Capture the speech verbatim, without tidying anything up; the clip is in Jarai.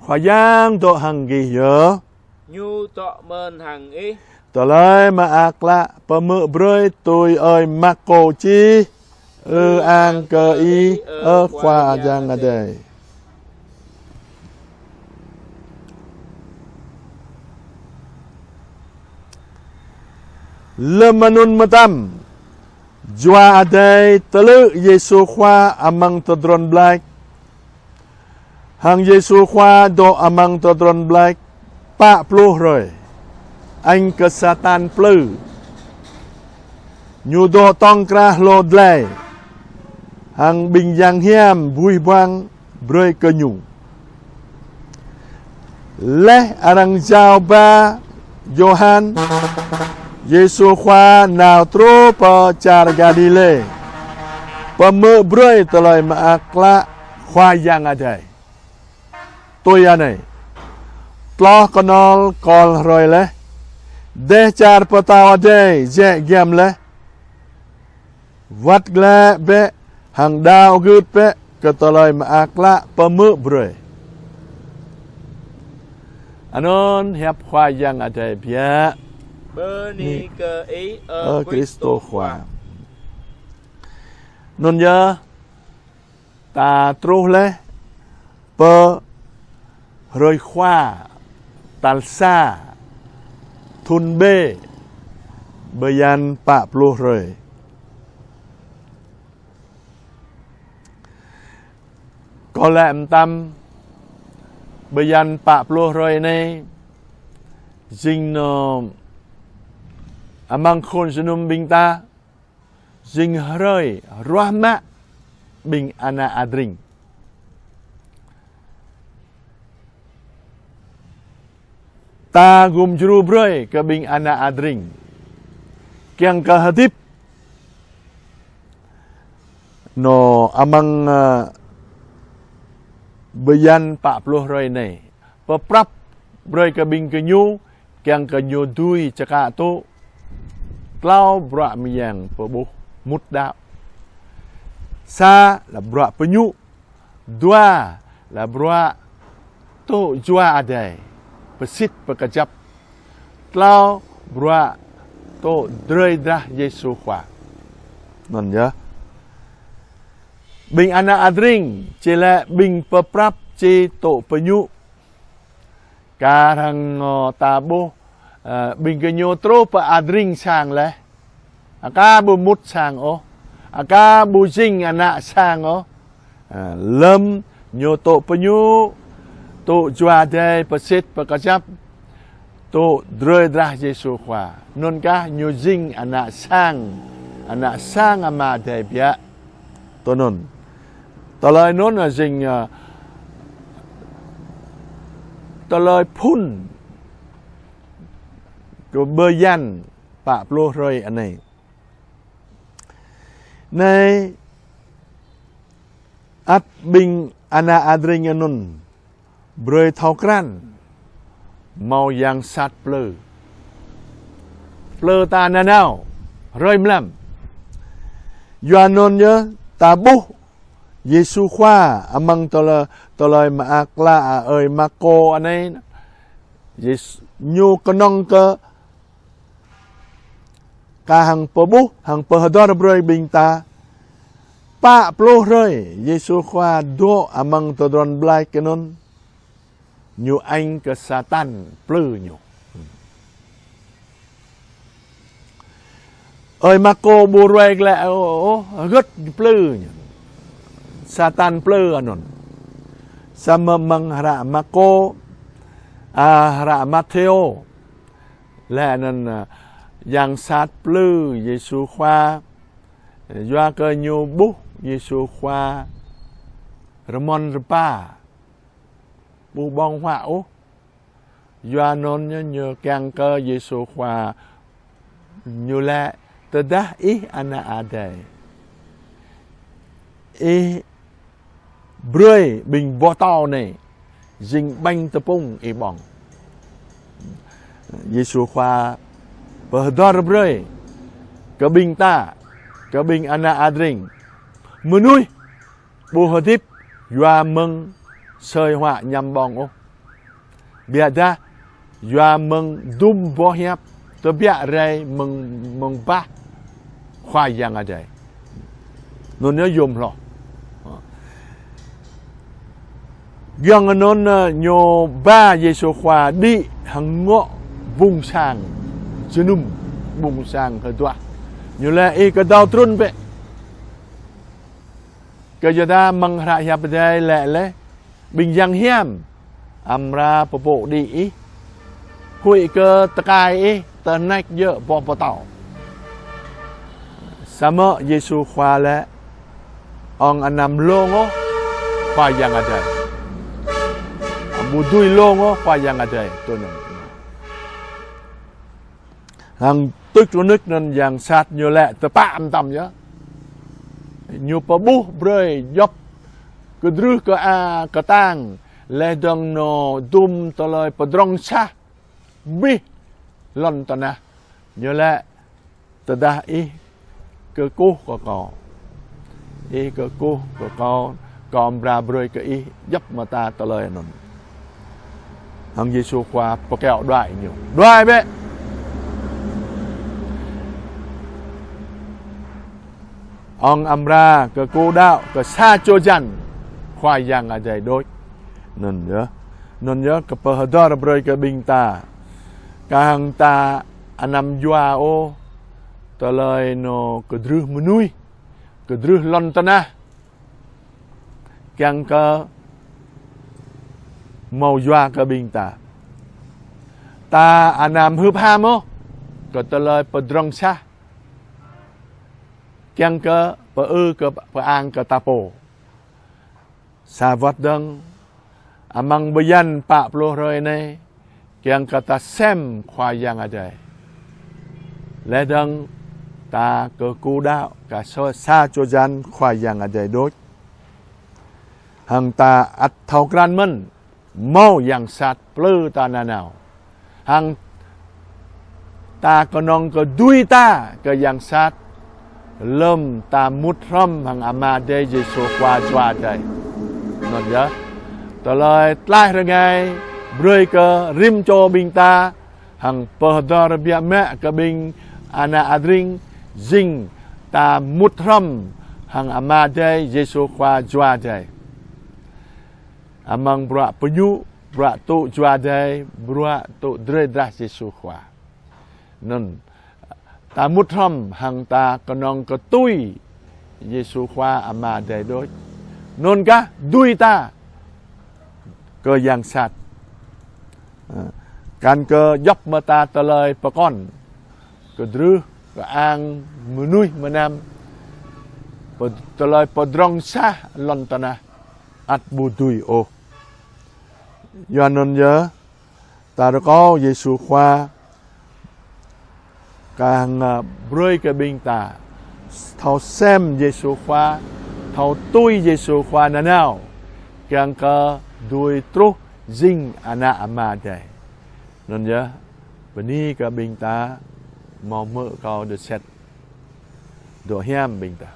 Khua Yang dŏ hăng gih yơh. Ñu dŏ mơ̆n hăng ih. Tơlơi Mơak Klă pơhmư̆ brơi tui ơi Markô čih. Ư-ang kơ Ih, ơ Khua Yang Adai. Lơm anŭn mơtam, Jua Adai tơlư̆ Yêsu Khua amăng tơdron blač. Hăng Yêsu Khua dŏ amăng tơdron blač pă pluh hrơi, añ kơ Satan plư. Ñu dŏ tŏng krah hlô dlai, hăng ƀing yang hiam buih buang brơi kơ Ñu. Laih arăng jao ba Yôhan, Yêsu Khua nao truh pơ čar Galilê, pơhmư̆ brơi Tơlơi Mơak Klă Khua Yang Adai. Tui anai, tloh kơnol kol hrơi laih, dêh čar Pơtao Adai jĕ giăm laih. Wơ̆t glaĭ bĕ hăng đaŏ gưt bĕ kơ Tơlơi Mơak Klă pơhmư̆ brơi. Anŭn hiăp Khua Yang Adai biă. Bơni kơ Ih, ơ Kristô Khua. Anŭn yơh, ta truh laih pơ hrơi Khua tal sa thun B, bơyan pă pluh hrơi. Kơ lĕ mơtam bơyan pă pluh hrơi anai, jing nơ amăng khul jơnum ƀing ta, jing hrơi ruah mă ƀing ană adring. Ta gum djru brơi kơ ƀing ană adring kiăng kơ hơdip nơ amăng, ơ, bơyan pă pluh hrơi anai. Pơprăp brơi kơ ƀing gơñu kiăng kơ ñu dưi čơkă tŭ klâo bruă mơyang pơƀuh mŭt đaŏ. Sa lĕ bruă pơñŭ, dua lĕ bruă tŭ Jua Adai pơsit pơkơjăp, klâo bruă tŭ drơi drah Yêsu Khua. Anŭn yơh. Ƀing ană adring či lĕ ƀing pơprăp či tŭ pơñŭ. Kar hăng, ơ, ta ƀuh, ơ, ƀing gơñu truh pơ adring sang laih. Aka ƀu mŭt sang ôh. Aka ƀu jing ană sang ôh. Ơ, lơm ñu tŭ pơñŭ, tŭ Jua Adai pơsit pơkơjăp, tŭ drơi drah Yêsu Khua, anŭn kah ñu jing ană sang, ană sang Ama Adai biă. Tui anŭn. Tơlơi anŭn jing, ơ, tơlơi phŭn kơ bơyan pă pluh hrơi anai. Anai ăt ƀing ană adring anŭn brơi thâo krăn hmâo yang sat plư. Plư ta nanao hrơi mlam. Yua anŭn yơh ta ƀuh Yêsu Khua amăng tơlơi, Tơlơi Mơak Klă ơi Markô anai. Yêsu, ñu kơnơ̆ng kơ kah hăng pơƀuh, hăng pơhơdơr brơi ƀing ta. Pă pluh hrơi Yêsu Khua dŏ amăng tơdron blač kơ anŭn, ñu añ kơ Satan plư ñu. Ơi Markô ƀu ruai glaĭ ôh, ôh, hơgĕt plư ñu. Satan plư anŭn. Samơ̆ amăng hră Markô, a, hră Mathêô, laih anŭn, ơ, yang sat plư Yêsu Khua, yua kơ ñu ƀuh Yêsu Khua rơmơn rơpa, ƀu ƀơ̆ng huă ôh. Yua anŭn ñu, ñu kiăng kơ Yêsu Khua, ñu laĭ: Tơdah Ih Ană Adai, Ih brơi ƀing boh tâo anai jing ƀañ tơpŭng Ih ƀơ̆ng. Yêsu Khua pơhơdơr brơi kơ ƀing ta, kơ ƀing ană adring, mơnuih ƀu hơdip yua mơ̆ng asơi huă añăm ƀơ̆ng ôh. Biă dah yua mơ̆ng dŭm boh hiăp tơbiă rai mơ̆ng, mơ̆ng bah Khua Yang Adai. Anŭn yơh yôm hloh. Giŏng anŭn, ơ, ñu ba Yêsu Khua đĭ hăng ngŏ ƀung sang jơnum, ƀung sang hơduah. Ñu laĭ: Ih kơdâo trŭn bĕ. Kơ yua dah amăng hră hiăp Adai laĭ laih: Ƀing yang hiam amra pơpŭ đĭ ih, huĭ kơ tơkai ih tơhneč djơ̆ boh pơtâo. Samơ̆ Yêsu Khua laĭ: Ŏng anăm lông ôh Khua Yang Adai. Ƀu dưi lông ôh Khua Yang Adai. Tui anŭn. Hăng tuč rơnuč anŭn yang sat ñu laĭ tơpă mơtam yơh. Ñu pơƀuh brơi djŏp kơdrưh kơ-, a, kơtang, laih dơ̆ng anŏ dŭm tơlơi pơdrŏng sah abih lŏn tơnah. Ñu laĭ: Tơdah ih kơkuh kơ kâo, ih kơkuh kơ kâo, kâo amra brơi kơ ih djŏp mơta tơlơi anŭn. Hăng Yêsu Khua pơkiaŏ đuaĭ ñu: Đuaĭ bĕ. Ŏng amra kơkuh đaŏ kơ sa čô jăn Khua Yang Adai đôč. Anŭn yơh. Anŭn yơh kơ pơhơdơr brơi kơ ƀing ta. Kah hăng ta anăm yua ôh tơlơi anŏ kơdrưh mơnuih, kơdrưh lŏn tơnah, kiăng kơ hmâo yua kơ ƀing ta. Ta anăm hưp ham ôh kơ tơlơi pơdrŏng sah, kiăng kơ pơư kơ pơang kơ ta pô. Sa wơ̆t dơ̆ng, amăng bơyan pă pluh hrơi anai, kiăng kơ ta sem Khua Yang Adai. Laih dơ̆ng ta kơkuh đaŏ kơ sa, sa čô jăn Khua Yang Adai đôč. Hăng ta ăt thâo krăn mơ̆n, hmâo yang sat plư ta nanao. Hăng ta kơnơ̆ng kơ dưi ta kơ yang sat, lơ̆m ta mŭt hrŏm hăng Ama Adai Yêsu Khua Jua Adai. Anŭn yơh. Tơlơi tlaih rơngai brơi kơ rĭm čô ƀing ta, hăng pơhơdơr biă mă kơ ƀing ană adring, jing ta mŭt hrŏm hăng Ama Adai Yêsu Khua Jua Adai. Amăng bruă pơñŭ, bruă tŭ Jua Adai, bruă tŭ drơi drah Yêsu Khua. Anŭn, ta mŭt hrŏm hăng ta kơnơ̆ng kơ tui Yêsu Khua Ama Adai đôč. Anŭn kah dưi ta kơ yang sat. Ơ, kăn kơ djŏp mơta tơlơi pơkŏn, kơdrưh kơ-ang mơnuih mơnam, pơ-, tơlơi pơdrŏng sah lŏn tơnah ăt ƀu dưi ôh. Yua anŭn yơh, ta rơkâo Yêsu Khua kah, ơ, brơi kơ ƀing ta thâo sem Yêsu Khua, thâo tui Yêsu Khua nanao, kiăng kơ dưi truh jing ană Ama Adai. Anŭn yơh, bơni kơ ƀing ta, hmâo hmư̆ kâo đơ sĕt. Dŏ hiam ƀing ta.